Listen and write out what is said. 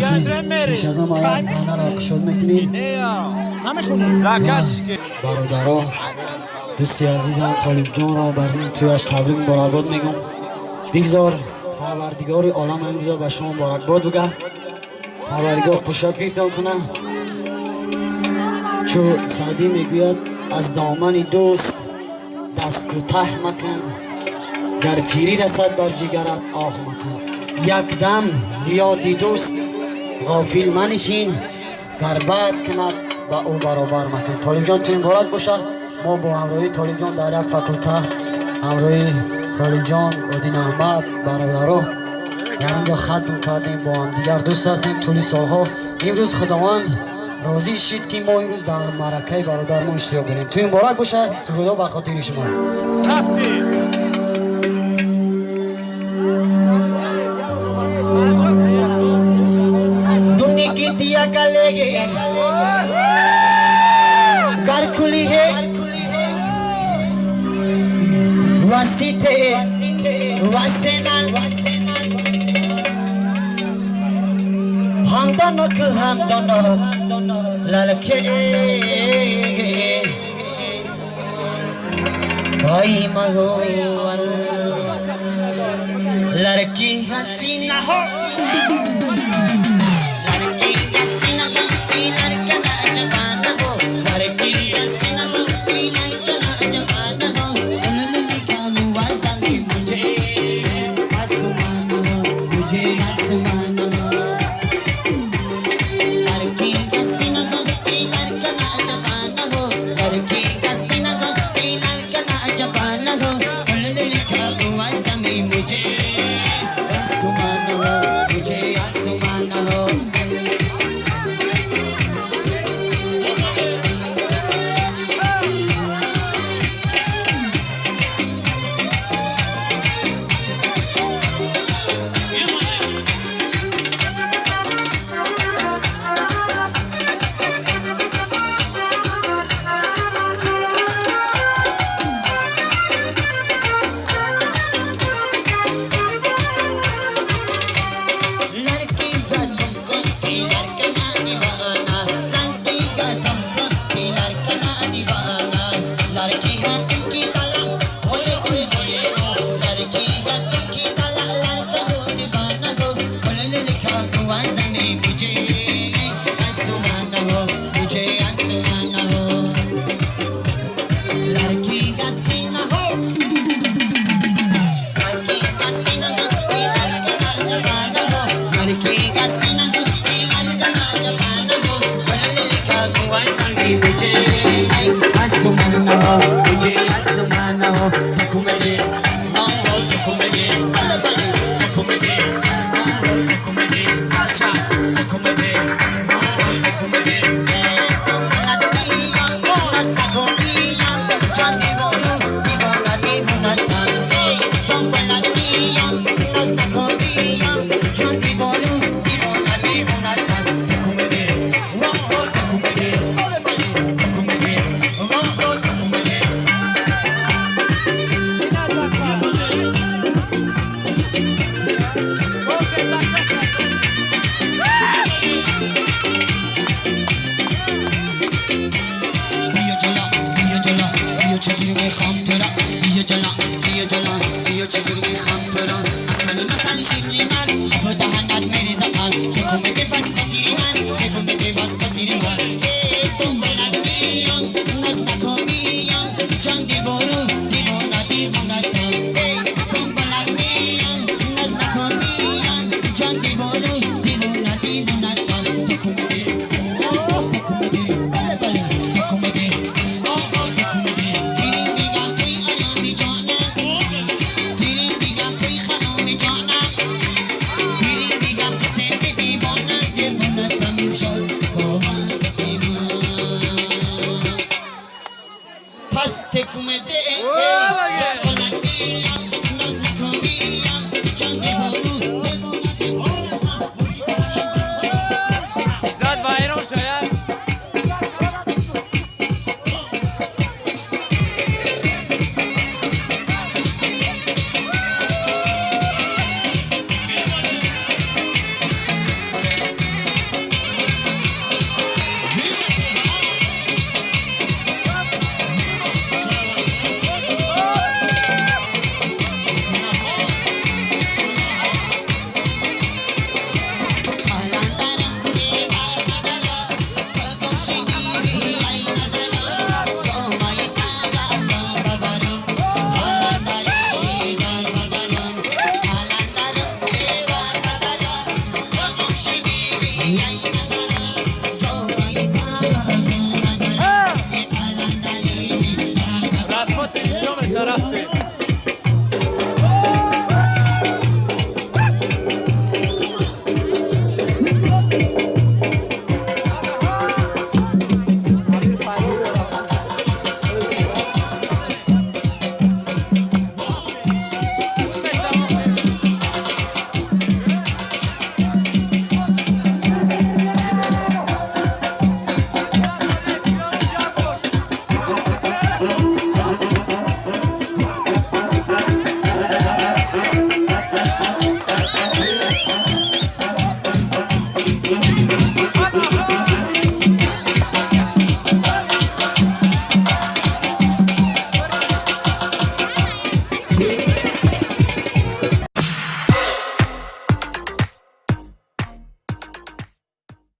Пеш аз ҳама як занаро кушод мекунем. Бародаро, дӯсти азизам Толибҷонро бар зини тӯяш табрик муборакбод мегӯм. Бигзор Парвардигори олам имрӯза ба шумо муборакбод буга. Парвардигор хушрафиқтон куна. Чу Саъдӣ мегӯяд, аз домани дӯст даст кӯтаҳ макун, гар пирӣ расад бар ҷигарат, оҳ макун. Якдам зиёди дӯст ғофил манишин, гар бад кунад, ба ӯ баробар макун. Толибҷон, ту муборак бошад. Мо бо ҳамроҳии Толибҷон дар як факулта, ҳамроҳии Толибҷон, Один Аҳмад, бародаро дар он ҷо хатм кардем, бо ҳамдигар дӯст ҳастем тӯли солҳо. Имрӯз Худованд розӣ шид, ки мо имрӯз дар маъракаи бародармон иштирок дорем. Ту муборак бошад. Сурудҳо ба хотири шумо. Рафтем. दुनिया दिया गलेगे घर खुली है वसीते वसेनल हम दोनों को हम दोनों लड़के आई महोल लड़की हसीना हो, लड़की हसीना हो, लड़का नौजवान हो, लड़की हसीना हो, लड़का नौजवान हो, उन्होंने लिखा हुआ संग मुझे आसमान हो, मुझे आसमान हो। लड़की हसीना हो, लड़का नौजवान हो, लड़की हसीना हो, लड़का नौजवान हो, उन्होंने लिखा हुआ संग मुझे आसमान हो, मुझे आसमान हो। लड़की का तुमको लड़का ना दीवाना, लड़की का तुमको लड़का ना दीवाना, लड़की है तुमकी ताला, ओए ओए ओए ओ, लड़की है तुमकी ताला, लड़का हो दीवाना हो, बोलने लिखा हुआ सने मुझे आसमान हो, मुझे आसमान हो, लड़की का सीना हो, लड़की का सीना हो, लड़का नौजवान हो, लड़की का सीना हो, लड़का नौजवान हो, बोलने लिखा हुआ संगी मुझे आसमान हो, मुझे आसमान हो। तुम मेरे हाँ हो, तुम मेरे बल बल, तुम मेरे हाँ हो, तुम मेरे आशा, तुम मेरे हाँ हो, तुम मेरे तुम लड़कियां नाश्ता गोरियां जाने बोलो दीवाना दीवाना ताने, तुम लड़कियां नाश्ता गोरियां जाने बोलो दीवाना दीवाना ताने, तुम मेरे वो हो, तुम मेरे बल बल, तुम मेरे वो हो, तुम मेरे। दिया जला, दिया जला, दिया चीज़ में खाम तेरा, दिया जला, दिया जला, दिया चीज़ में खाम तेरा, असल मसल शिवरी मान अब दहनात मेरे जकान, देखो मेरे बस कतीरी मान, देखो मेरे बस कतीरी मान, ए तुम बलादियां नस्ता खोमियां चंदी बोरू दीवाना दीवाना तान, ए तुम बलादियां नस्ता खोमियां चंदी बोरू दीवाना दीवाना तान, देखो मेरे देखो मेरे बले बले, देखो मेरे ओ ओ, देखो मेरे तेरी निगाह कोई आरामी जाना, तेरी निगाह कोई हरामी जाना, तेरी निगाह से दीवाना दीवाना तमशो दीवाना, पस देखो मेरे